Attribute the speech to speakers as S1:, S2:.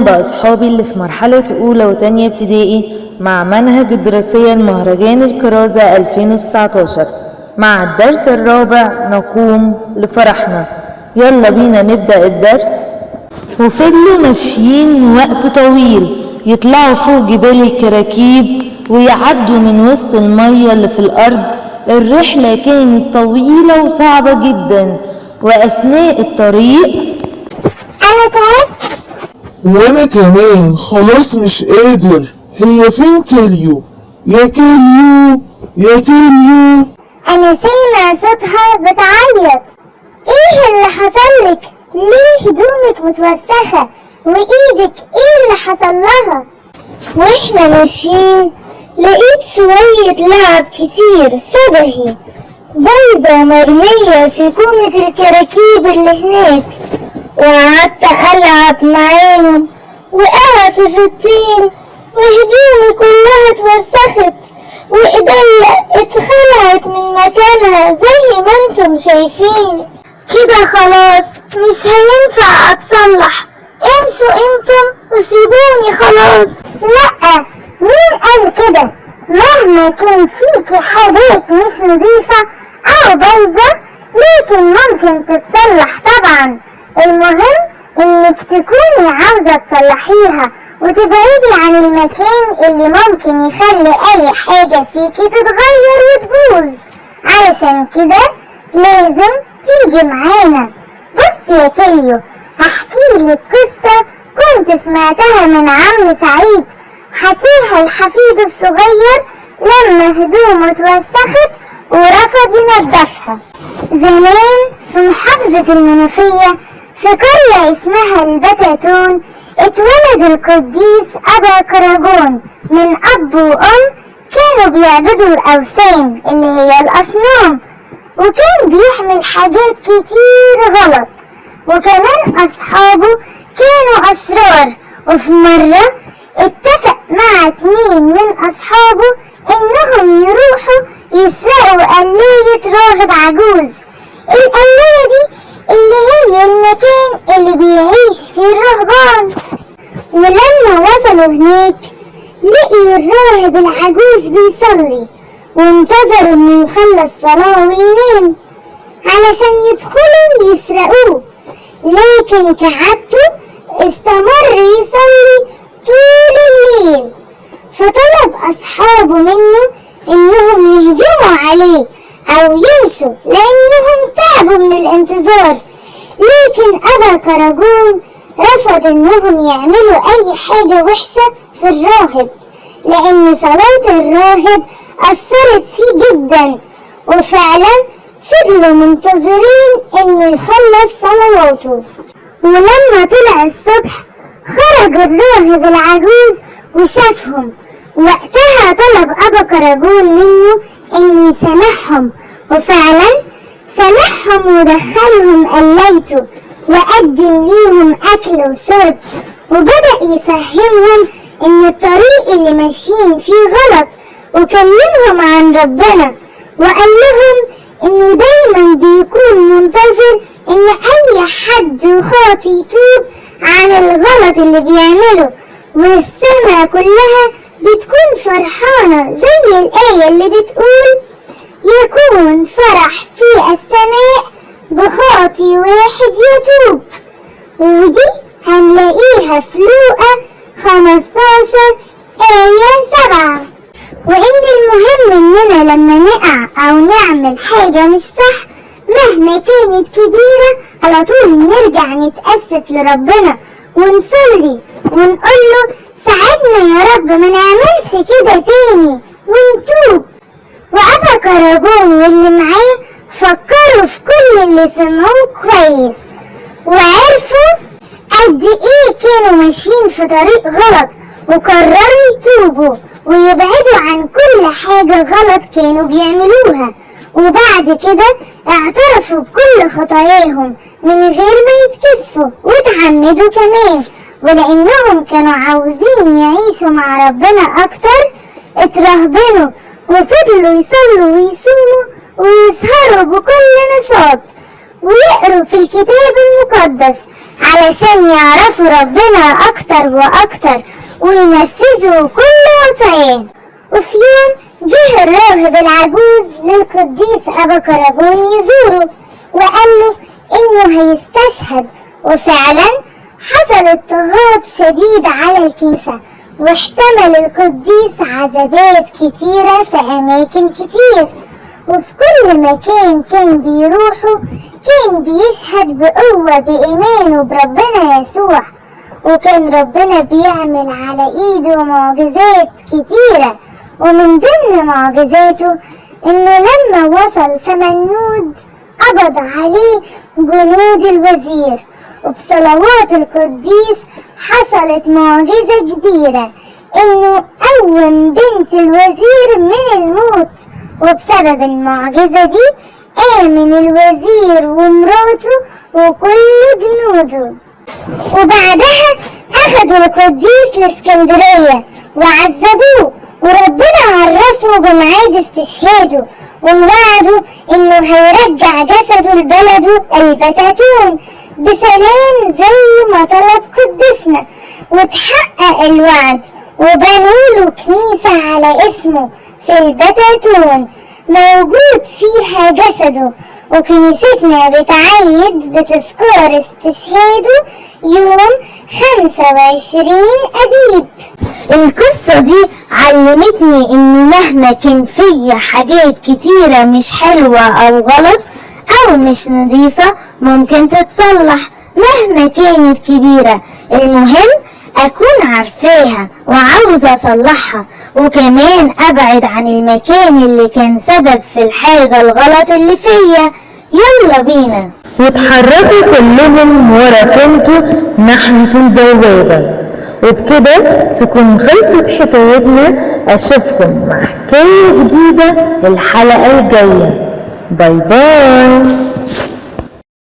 S1: بأصحابي اللي في مرحلة أولى وتانية ابتدائي مع منهج الدراسية المهرجان الكرازة 2019 مع الدرس الرابع نقوم لفرحنا. يلا بينا نبدأ الدرس. وفضلوا ماشيين وقت طويل، يطلعوا فوق جبال الكراكيب ويعدوا من وسط المية اللي في الأرض. الرحلة كانت طويلة وصعبة جدا، وأثناء الطريق
S2: أنا تعبت.
S3: وانا كمان خلاص مش قادر. هي فين كاليو؟ يا كاليو، يا كاليو.
S2: أنا سامع صوتها بتعيط. إيه اللي حصلك؟ ليه هدومك متوسخة؟ وإيدك إيه اللي حصل لها؟ وإحنا ماشيين لقيت شوية لعب كتير شبهي بايظة ومرمية في كومة الكراكيب اللي هناك، وقعدت ألعب معاهم وقعت في الطين وهدومي كلها اتوسخت وإيديا اتخلعت من مكانها زي ما انتم شايفين كده. خلاص مش هينفع اتصلح، امشوا انتم وسيبوني خلاص. لأ، مين قال كده؟ مهما كان فيكي حاجات مش نظيفة أو بايظة لكن ممكن تتصلح طبعا. المهم انك تكوني عاوزة تصلحيها وتبعدي عن المكان اللي ممكن يخلي اي حاجة فيكي تتغير وتبوظ. علشان كده لازم تيجي معانا. بصي يا كيو، هحكي لك قصة كنت سمعتها من عم سعيد، حكيها الحفيد الصغير لما هدومه اتوسخت ورفض ينضفها. زمان في محافظة المنوفية في قرية اسمها البتاتون اتولد القديس أبا كراجون من أب وأم كانوا بيعبدوا الأوثان اللي هي الأصنام، وكان بيحمل حاجات كتير غلط، وكمان أصحابه كانوا أشرار. وفي مرة اتفق مع 2 من أصحابه إنهم يروحوا يسرقوا قلاية راهب عجوز. القلاية دي اللي هي المكان اللي بيعيش فيه الرهبان. ولما وصلوا هناك لقيوا الراهب العجوز بيصلي، وانتظروا انه يخلص صلاة وينام علشان يدخلوا يسرقوه، لكن كعادته استمر يصلي طول الليل. فطلب أصحابه منه إنهم يهجموا عليه أو يمشوا لأنهم تعبوا من الانتظار، لكن أبا كراجون رفض إنهم يعملوا أي حاجة وحشة في الراهب، لأن صلاة الراهب أثرت فيه جدا، وفعلا فضلوا منتظرين إنه يخلص صلواته. ولما طلع الصبح خرج الراهب العجوز وشافهم. وقتها طلب أبا كراجون منه إنه يسامحهم، وفعلا سامحهم ودخلهم قلايته وقدم ليهم أكل وشرب، وبدأ يفهمهم إن الطريق اللي ماشيين فيه غلط، وكلمهم عن ربنا وقال لهم إنه دايما بيكون منتظر إن أي حد خاطي يتوب عن الغلط اللي بيعمله، والسما كلها بتكون فرحانة زي الآية اللي بتقول يكون فرح في السماء بخاطي واحد يتوب، ودي هنلاقيها في لوقا 15 آية 7. وإن المهم إننا لما نقع أو نعمل حاجة مش صح مهما كانت كبيرة على طول نرجع نتأسف لربنا ونصلي ونقول له ساعدنا يا رب ما نعملش كده تاني ونتوب. وأبا كراجون واللي معاه فكروا في كل اللي سمعوه كويس، وعرفوا قد إيه كانوا ماشيين في طريق غلط، وقرروا يتوبوا ويبعدوا عن كل حاجة غلط كانوا بيعملوها. وبعد كده اعترفوا بكل خطاياهم من غير ما يتكسفوا، واتعمدوا كمان. ولأنهم كانوا عاوزين يعيشوا مع ربنا أكتر اترهبنوا وفضلوا يصلوا ويصوموا ويسهروا بكل نشاط ويقروا في الكتاب المقدس علشان يعرفوا ربنا أكتر وأكتر وينفذوا كل وصاياه. وفي يوم جه الراهب العجوز للقديس أبا كرجون يزوره وقال له إنه هيستشهد، وفعلا حصل اضطهاد شديد على الكنيسة، واحتمل القديس عذابات كتيرة في أماكن كتير، وفي كل مكان كان بيروحه كان بيشهد بقوة بإيمانه بربنا يسوع، وكان ربنا بيعمل على إيده معجزات كتيرة. ومن ضمن معجزاته إنه لما وصل سمنود قبض عليه جنود الوزير، وبصلوات القديس حصلت معجزة كبيرة إنه قوم بنت الوزير من الموت، وبسبب المعجزة دي آمن الوزير ومراته وكل جنوده. وبعدها أخدوا القديس لإسكندرية وعذبوه، وربنا عرفه بميعاد استشهاده ووعده إنه هيرجع جسده لبلده البتاتون بسلام زي ما طلب قدسنا، وتحقق الوعد وبنوا له كنيسة على اسمه في البتاتون موجود فيها جسده، وكنيستنا بتعيد بتذكار استشهاده يوم 25 أبيب. القصة دي علمتني إنه مهما كان فيا حاجات كتيرة مش حلوة أو غلط أو مش نظيفة ممكن تتصلح مهما كانت كبيرة، المهم أكون عارفاها وعاوزة أصلحها، وكمان أبعد عن المكان اللي كان سبب في الحاجة الغلط اللي فيا. يلا بينا.
S1: واتحركوا كلهم ورا فيمتو ناحية البوابة. وبكده تكون خلصت حكايتنا. أشوفكم مع حكاية جديدة الحلقة الجاية. bye bye.